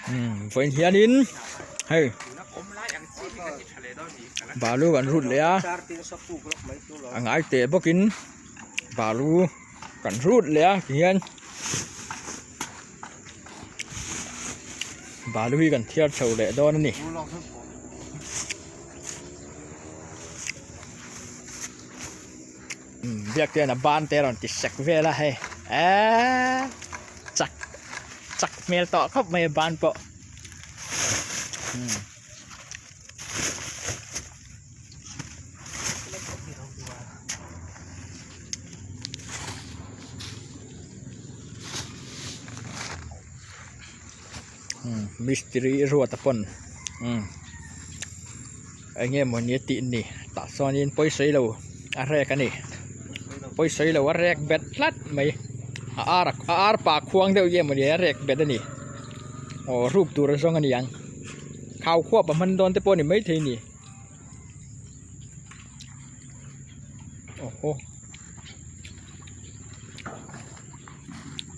Vawiin hianin hei balu kan rut leh a a ngai teh bawkin balu kan rut leh a tihian balu hi kan thiar chho leh dawn a ni. Biak te hian a ban te a rawn ti sek vel a hei eeee chak chak hmel tawh khawp mai a ban pawh mistiri ruata pawn eng nge mawni a tih ni tah chuanin pawisawi lo a rek a ni pawisawi lo a rek bet tlat mai a ar a ar pah khuang deuh nge mawni a rek bet a ni aw ruk tur a zawng a ni ang khau khuap a hman dawn te pawh a ni maithei a ni aw haw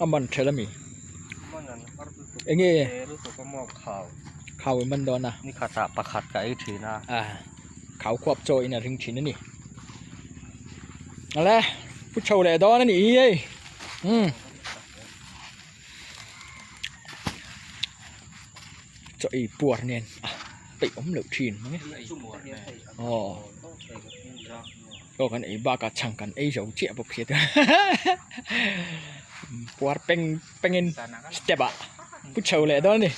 a man thelh a mi. Eng nge khau in man dawn a ni khatah pakhat ka ei thin a a khau khuap chaw in a ring thin a ni ale pu chho leh dawn a nih hi hei umm chaw ei puar nen a peih awm loh thin mang e aw. Aw kan ei bakah chhang kan ei zo chiah bawk si puar peng pengin step ah pu chho leh dawn a ni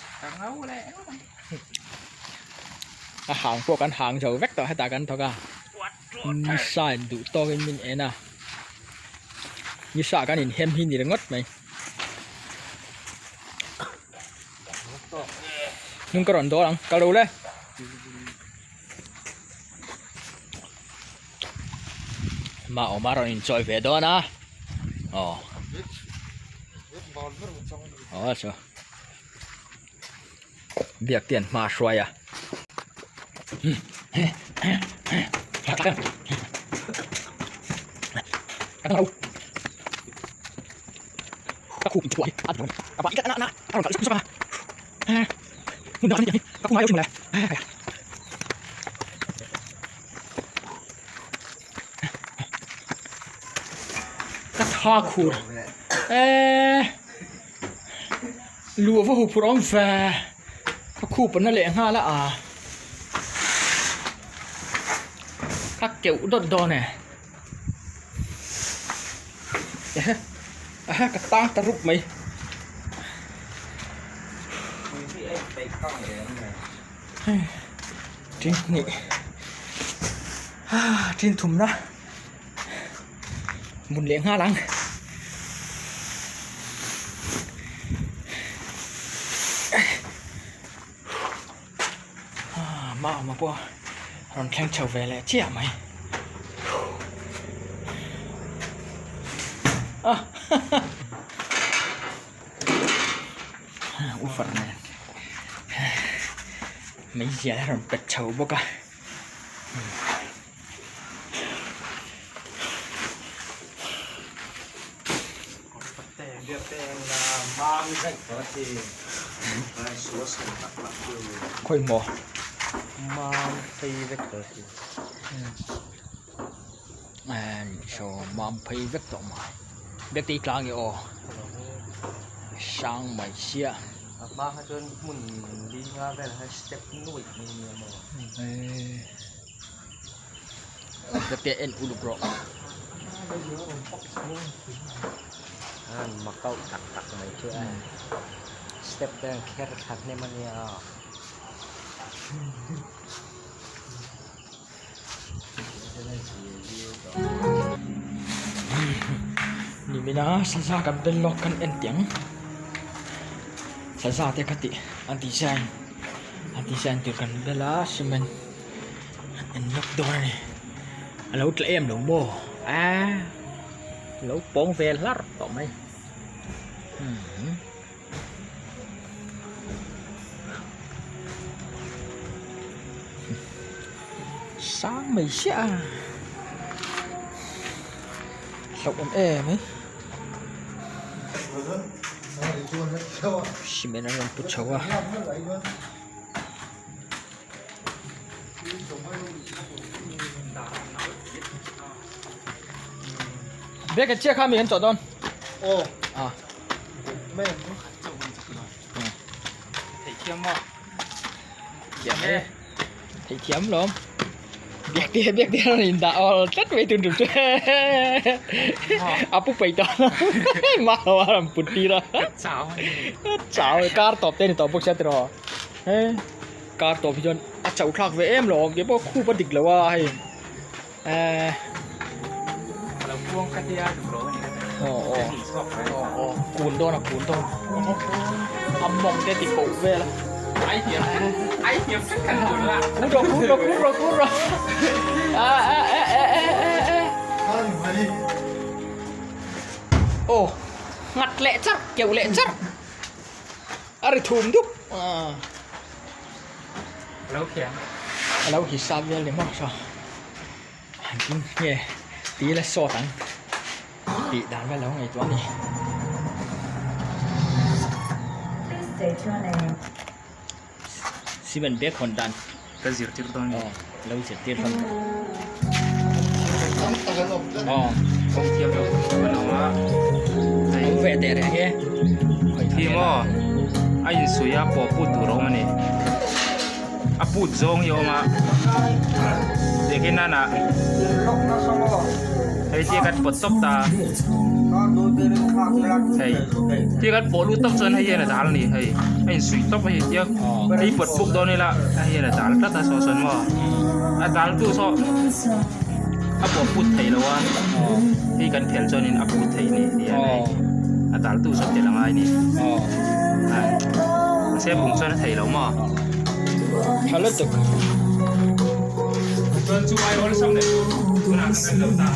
a hang pawh kan hang zo vek tawh hetah kan thawk a nisa in duh tawkin min en a nisa kan inhem hi ni ringawt mai hnung ka rawn dawl ang ka lo le. Ma awm a rawn inchawi ve dawn a aw aw saw biak te an hma a hruai a Ka tha khur eee luh va huphurh awm ve ka khup an la leh nghal a ah ka keuh dawt dawn e ehe ehe ka tang ta rup mai. Tin hnih tin thumna mun leh nghal ang mama pawh rawn thleng chho ve leh chiah mai a ufar nen meizial a rawn pet chho bawk a. Khawi maw saw mam phei vek tawh mai biakte i tlang e aw sang mai sia. A hma kha chuan hmun li nga vel kha step nuaih mai a nia maw. Biakte en uluk rawh. An makau tak tak mai chu a step te an kher thla hnem a nia. Nimina saza kan bel lawk kan en tih ang saza te kha tih a design a design tur kan bel a cement an en lawk dawn a ni a lo tla em lo maw aaa a lo pawng ve hlar tawh mai umm. Sang mai chiah a hlauh awm em mai. Cement an rawn pu chho a. Bag a chiah kha mi an chawh dawn. Aw. A. Mai. Theithiam maw? Thiam e. Theithiam lawm. Biak te biak te rawn in dah awl tlat mai tun tum chu. A pu peih tawh lo. Mah lo a rawn put tir a. Chau. Chau kar tawp te ni tawh bawk sia tiraw. He kar tawp hi chuan a chauh thlak ve em lawm keipawh khup a dik lo a hei. Eh. Lo khuang ka tia duh lo ani. Aw aw. Aw aw kun dawn a kun dawn. A mawng te ti poh vel a. Ai thiam ai thiam vek kan tur la. Kun rawh kun rawh kun rawh kun rawh. A a e e e e e. Aw nghat leh char keuh leh char. A ri thum dup. A lo khiang. A lo hisap vel ni maw saw. Han tin nge ti ila sawt ang tih dan vel lo ngaihtuah a ni. Cement bag hawn dan. Ka zirtir dawn ni. Aw lo zirtir hlawm tawh. Aw. Kawng thiam lo ka lo a. Awm ve teh reng e. Khi maw a insuih a pawh put tur a awm a ni. A put zawng hi a awm a. Tehkhin nana hei tia kan pawt tawp ta hei tia kan pawh lut tawp chuan hei hian a dal a ni hei a insuih tawp a hei tia hei pawt puk dawn ila hei hian a dal tlat a saw sawn maw a dal tu saw a pawh put thei lo a hei kan phel chuanin a put thei a ni ti hian hei a dal tu saw tel a ngai a ni mahse bung chuan a thei lo maw. Tha lutuk. Chuan chu ai awlsam leh tunah kan kan lo ta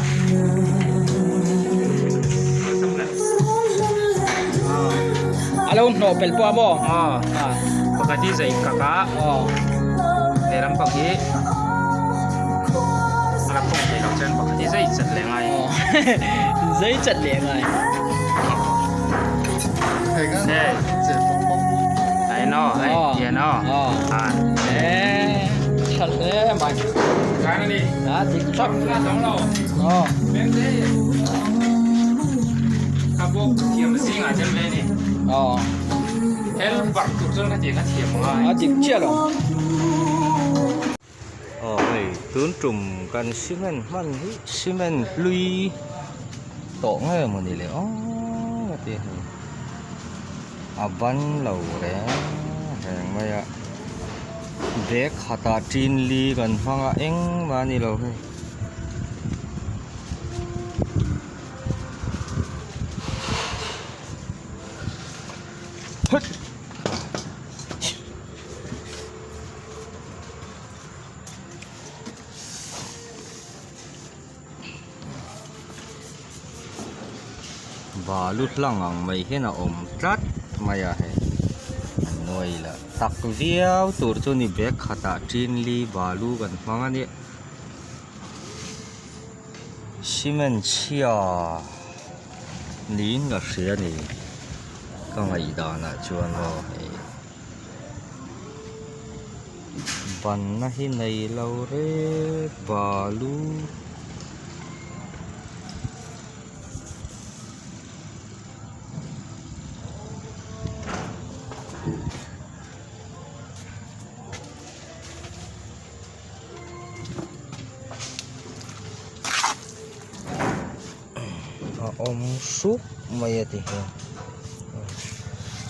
awlsam leh. A lo hnawh pel pawh a maw? Aw. Pakhat hi zai kak a. Aw. Lehlam pang hi a la khawng thei lo chuan pakhat hi zai chat leh ngai. Aw. Zai chat leh ngai. Hey. Ai no, hei, hian no. À. Ê, thật thế mày. Cái này đi. Đó, thì sắp. Là giống đâu. Ờ. Bên thế. Các bộ thiểm sinh ở trên bên này. Ờ. Thế bạc tụt chân cái gì nó thiểm rồi. À, thì chia rồi. Aw hei tun tum kan cement hman hi cement hlui tawh nge mawni le aw a ti hei a ban lo reng reng mai a bag khatah tin li kan hmang a engmah a ni lo hei. Balu hlang ang mai hian a awm tlat mai a hei a nuai lah tak viau tur chu ni bag khatah tin li balu kan hmang a nia cement chhia niin ka hria a ni ka ngaihdan ah chuan aw hei. Banna hi nei lo rep balu. A awm hrup mai a ti hian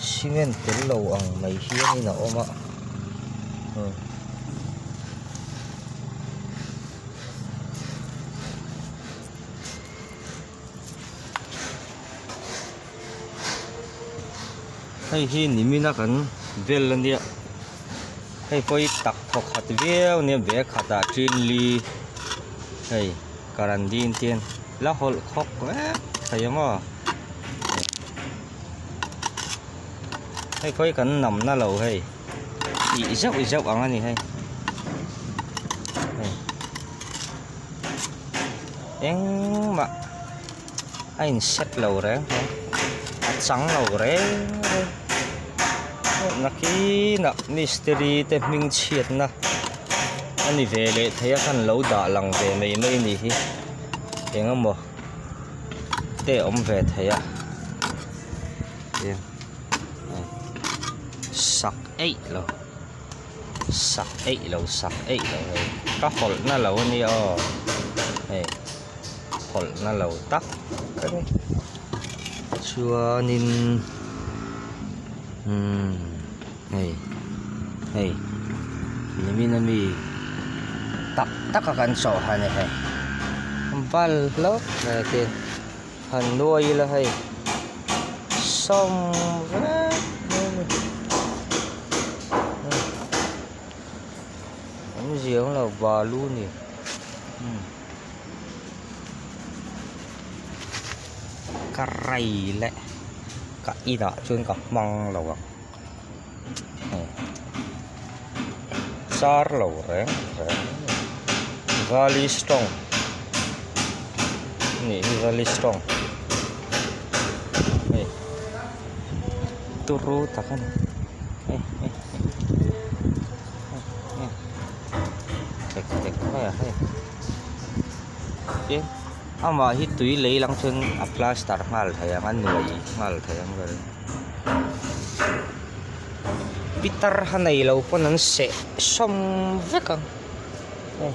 cement tel lo ang mai hianin a awm a hei hi nimina kan vel ania hei pawh hi tak thawk khat viau ania bag khatah tin li hei. Karandin te la hawlh khawk vek thei ang aw hei khawi kan nam na lo hei ih zeuh zeuh ang a ni hei hei engmah a in set lo reng reng a chang lo reng reng. Nakinah mistiri te hming chhiatna a ni ve leh thei a khan lo dah lang ve mai mai a nih hi eng emaw te a awm ve thei a sak eih lo sak eih lo sak eih lo hei ka hawlh na lo a nia aw hei hawlh na lo tak a ni chuanin umm hei hei nimin ami tak tak a kan chawh han e hei bal hlauh mai a tin han nuai ila hei sawm vek mai a ni. Awmzia awm lo balu ni umm ka rei leh ka inah chuan ka hmang lo ang hei char lo reng reng valley strong nih hi valley strong hei turu tak a ni hei hei. Tin amah hi tui lei lang chuan a plaster nghal thei ang a nuai nghal thei ang vel pitar ha nei lo pawn an seh sawm vek ang hei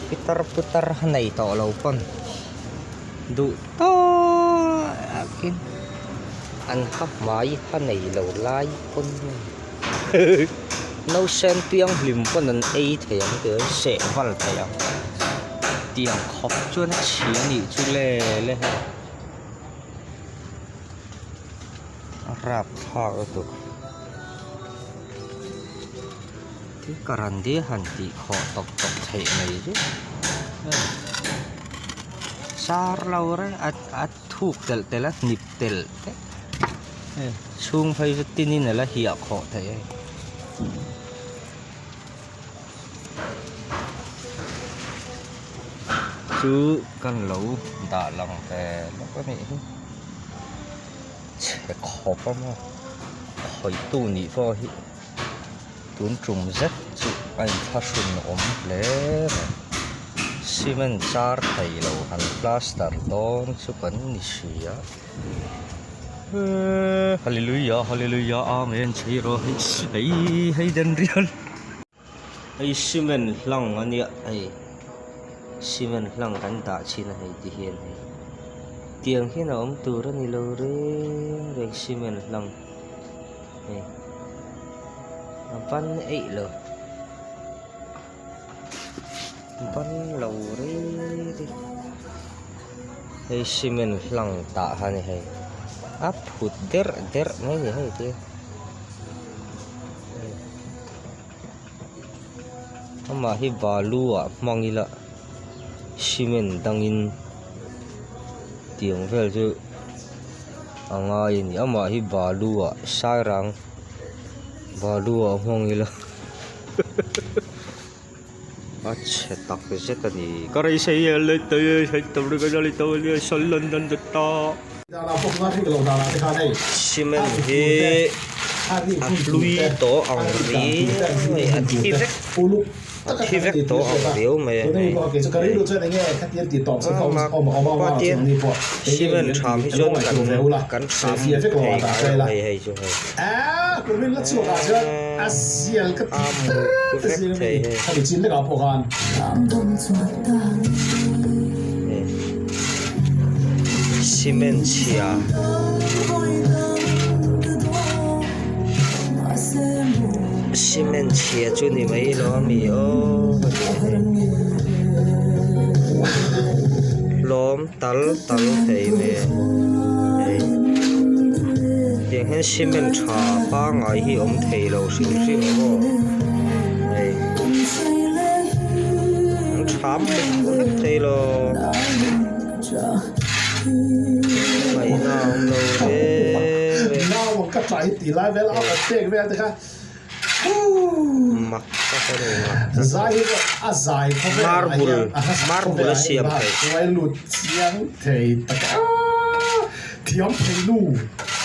pitar putar ha nei tawh lo pawn duh tawkin an ha hmai ha nei lo lai pawn nausen piang hlim pawn an ei thei ang tih an seh val thei ang tiang khawp chuan a chhia a nih chu le le hei a rapthlak lutuk thil ka ran dil han tih khawh tawp tawp theih mai chu sar lo reng a a thuk telh telh a hnip telh telh hei chhung phei chu tin in a la hiah khawh theih a ni. Chu kan lo dah lang ve lawk a nih hi chhe khawp a maw khawihtu nih pawh hi. Tun tum zet chu a inthlahrun awm hle mai. Cement char thei lo han plaster dawn chu kan ni si a. Hallelujah hallelujah amen chei rawh hei hei den rial. Hei cement hlang a nia hei cement hlang kan dah chhin a hei ti hian hei tiang hian a awm tur a ni lo reng reng cement hlang. Hei a ban eih lo ban lo rei rei hei cement hlang tah kha a ni hei a phut derh derh mai a ni hei te amah hi balu ah hmang ila cement dangin tiang vel chu. A ngai a ni amah hi balu ah sairang balu ah hmang ila a chhe tak zet a ni cement hi a hlui tawh ang riau a thi vek. A thi vek tawh ang riau mai a hei. Patin cement tham hi chuan kan kan tham thei ngai lo hei hei chu hei. A muk vek thei hei. Cement chhia. Cement chhia chu ni mai lo a mi aw ka tih hei hlawm tal tal thei mai a hei tiang hian cement tha pangngai hi awm thei lo hrim hrim ang aw hei an tham vek vek thei lo ngaihna a awm lo reng reng. Mak tak a ni mak tak marble marble a siam theih.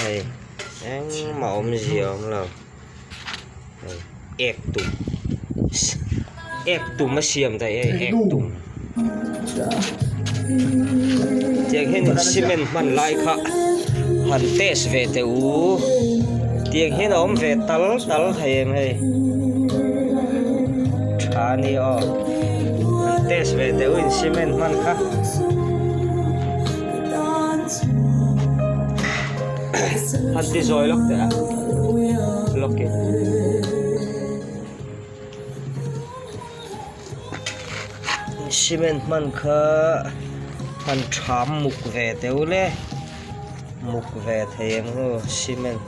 Hei engmah awmzia a awm lo hei ek tum ek tum a siam daih hei ek tum tiang hian in cement hman lai kha han test ve teh u tiang hian a awm ve tal tal thei em hei tha a ni aw han test ve teh u in cement hman kha. Han ti zawi lawk teh a lawk in. Cement hman kha han tham muk ve teh u le muk ve thei ang aw cement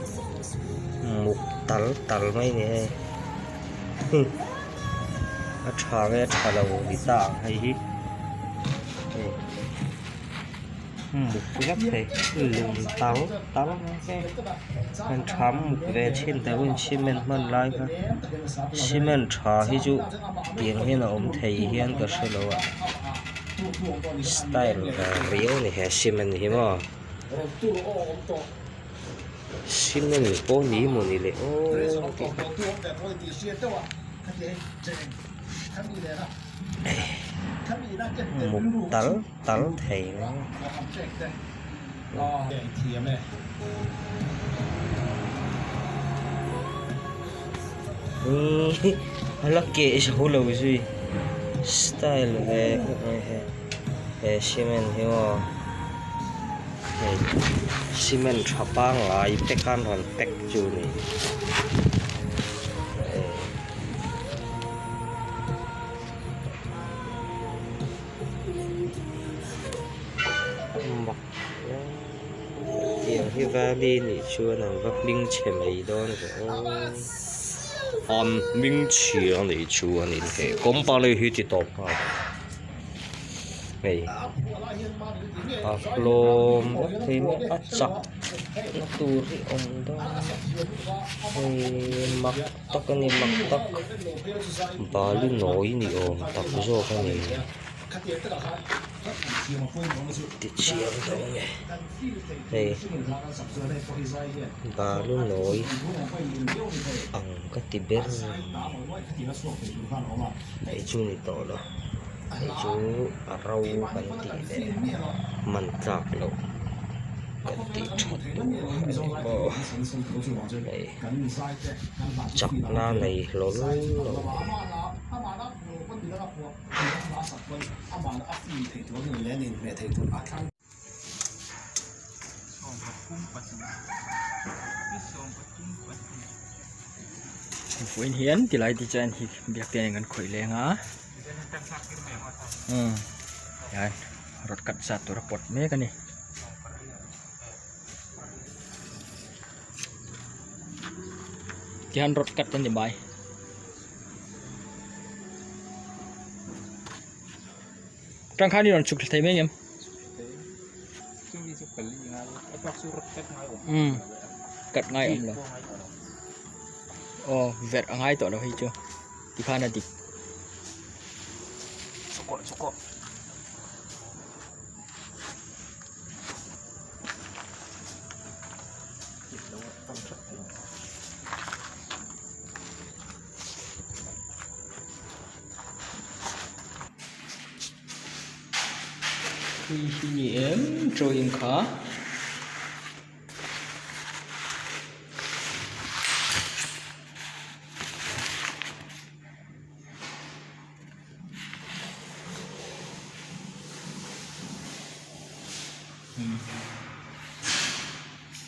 muk tal tal mai a ni hei a tha nge a tha lo ni ta ang hei hi hei. Muk vek thei lung tal tal mai an tham muk ve thin te pawhin cement hman lai kha cement tha hi chu tiang hian a awm thei hian ka hre lo a style ve riau a ni he cement hi maw cement pawh ni maw ni le aw muk tal. Tal thei mai a la keh zo lo zui style ve khawp mai he he cement hi maw hei cement tha pangngai pack a an rawn pack chu a ni. Mak tiang hi valley nih chuan an va hming chhe mai dawn ve aw an hming chhia a nih chuanin he company hi ti tawp nghal ang hei a hlawm vek thei mai a chak na tur hi awm dawn hei mak tak a ni mak tak bali nawi ni awm tak zawk a ni. Tichiang deuh nge hei balu nawi ang ka ti ber hei chu ni tawh lo hei chu a ro kan tih leh hman tlak loh kan tih that duh a ni maw hei chakna nei hlawl lo. Vawiin hian tilai design hi biak te an khawih leng a umm tihian rod cut zat tur a pawt mek a ni. Tihian rod cut a ni mai. Tang khan i rawn chhuk thla thei mai ang em? Umm cut ngai awm lo aw verh a ngai tawh lo hei chu tikhan a dik. Hei hi ni em drawing kha.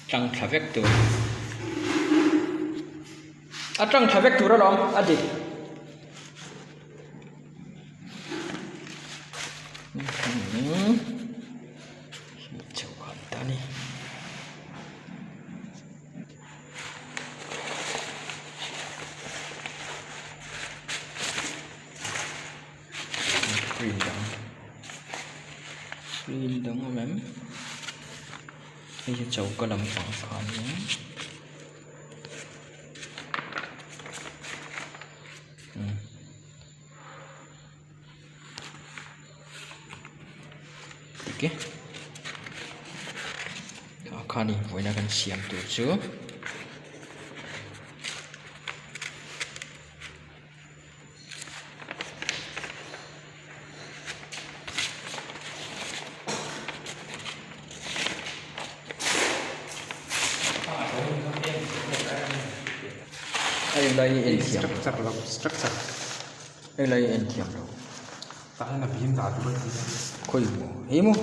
Tlang thla vek tur. A tang thla vek tur alawm a dik. Screen dang screen dang awm em hei hi choka lampang kha a nia. Dik e. kha a ni vawiina kan siam tur chu. Hei lai hi en thiam lo hei lai hi en thiam lo khawi maw hei maw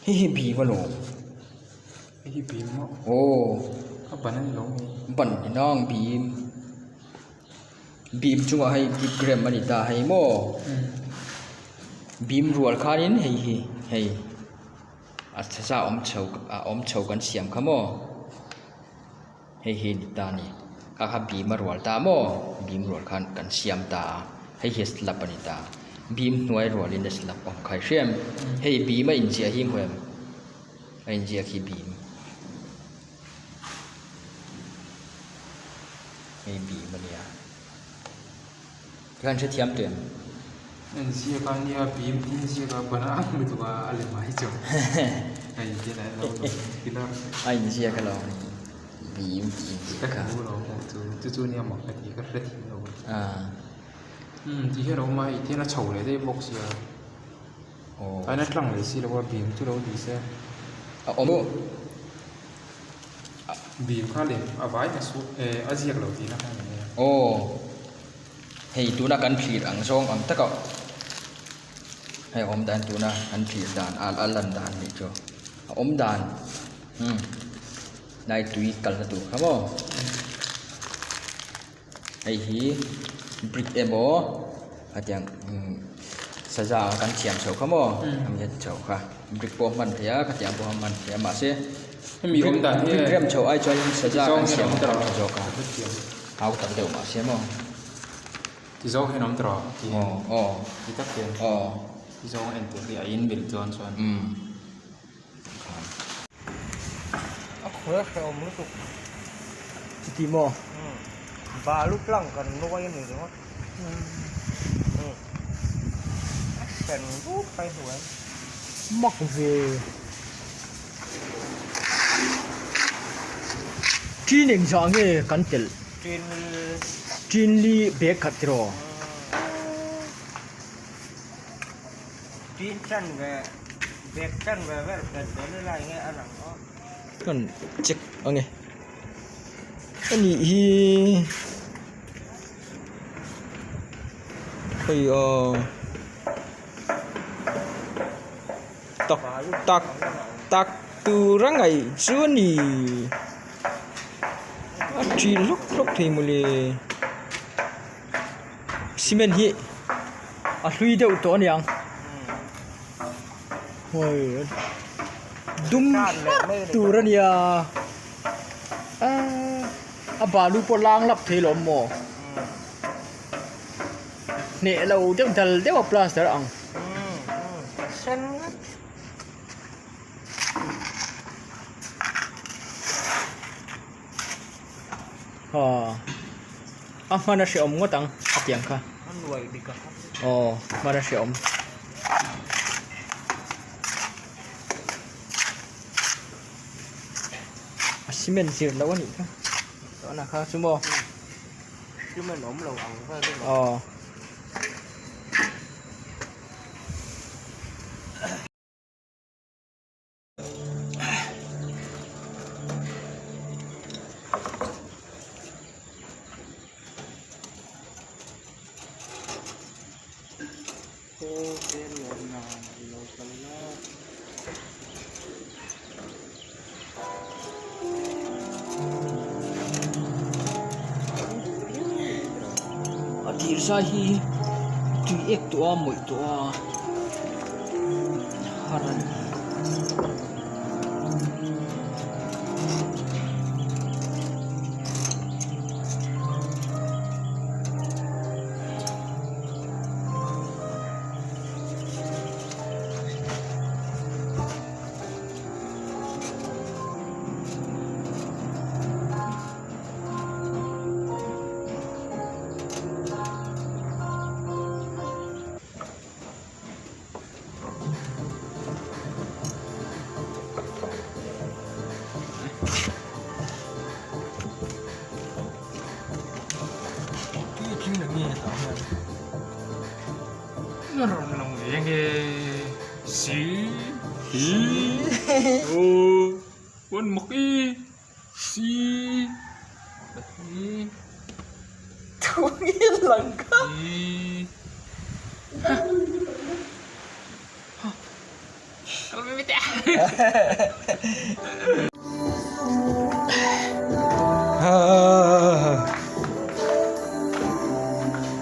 hei hi bim alawm. Hei hi bim maw? Aw. A ban a ni lo mi? Ban ni nang bim. Bim chungah hei brick rem a ni ta hei maw? Bim rual khanin hei hi hei a za awm chho a awm chho kan siam kha maw? Hei hi ni ta a ni. Kha kha bim a rual ta maw? Bim rual khan kan siam ta a, hei hi slab a ni ta. Bim hnuai rualin a slab awm kha i hria em? Hei bim a inziah hi hmu em? A inziak hi bim. Hei bim a nia. Tikhan hrethiam teh ang. Inziak a nia bim tih inziak a ban a ang lutuk a a lem ai chu. Hei hian a lo pilar. A inziak alawm hei bim tih inziak kha. Ka hmu lo hmuh chu chu chu nia mak ka ti ka hrethiam lo. Ah. Umm ti hian a awm a hei tihian a chho leh daih bawk sia. Aina tlang leh si lo a bim chu lo ni se. A awm u. Bim kha lem a vai na su eh a ziak lo tihna kha a ni mai a. Aw hei tuna kan thlir ang zawng ang taka hei a awm dan tuna kan thlir dan a a lan dan nih chu a awm dan umm lai tui kalna tur kha maw. Hei hi brick emaw hetiang saza ang kan thiam chhoh kha maw a mi chho kha brick pawh a hman theih a khatiang pawh a hman theih a mahse brick rem chhoh ai chuan saza kan siam ang kha a tha zawk a hau tak deuh mahse maw aw aw aw umm. A khawi a hrehawm lutuk. Chuti maw? Balu tlang kan nuai a ni ringawt. A hren vut mai hnuai. Mak ve. Tin engzah nge kan telh? Tin. Tin li bag khat tiraw? Tin chan ve bag chan ve vel phet ve ni lai nge a lang aw. Kan check ang e. A nih hi hei aw tak tak tak tur a ngaih chu a ni a ṭil hlawk hlawk thei mawle. Cement hi a hlui deuh tawh a niang hawi dum hlarh tur a nia aaa a balu pawh lang lap thei lo maw hneh lo deuh dal deuh a plaster ang. Aw a hman a hrehawm ngawt ang a tiang kha aw hman a hrehawm. A cement zir loh a nih kha tuna kha chu maw aw. A thir zai hi tui ek tawh a mawih tawh a har a ni. Rawn lang ve nge si hi o wan mak i si hi Thungin lang kha. Hi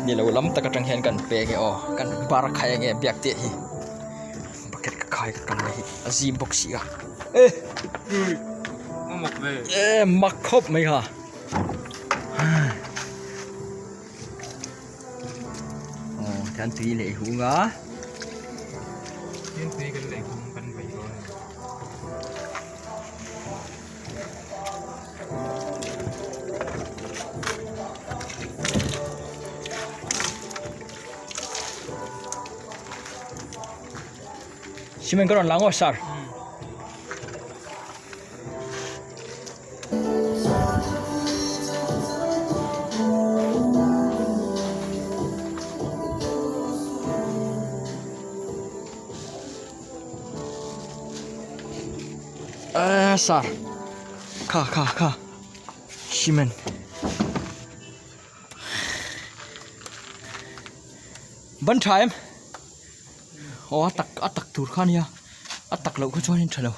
Ni lo lam tak atang hian kan pek e aw kan bar khai ange biak tih hi bucket ka khai ka kal mai hi a zim bawk si a e e mak khawp mai kha. Aw tihian tui leh hung a. Tihian tui kan leh hung kan vei dawn a ni. Cement ka rawn la ang aw sir. Eee sir kha kha kha cement ban tha em aw a tak a tak tur kha ania a tak loh kha chuan in tha lo.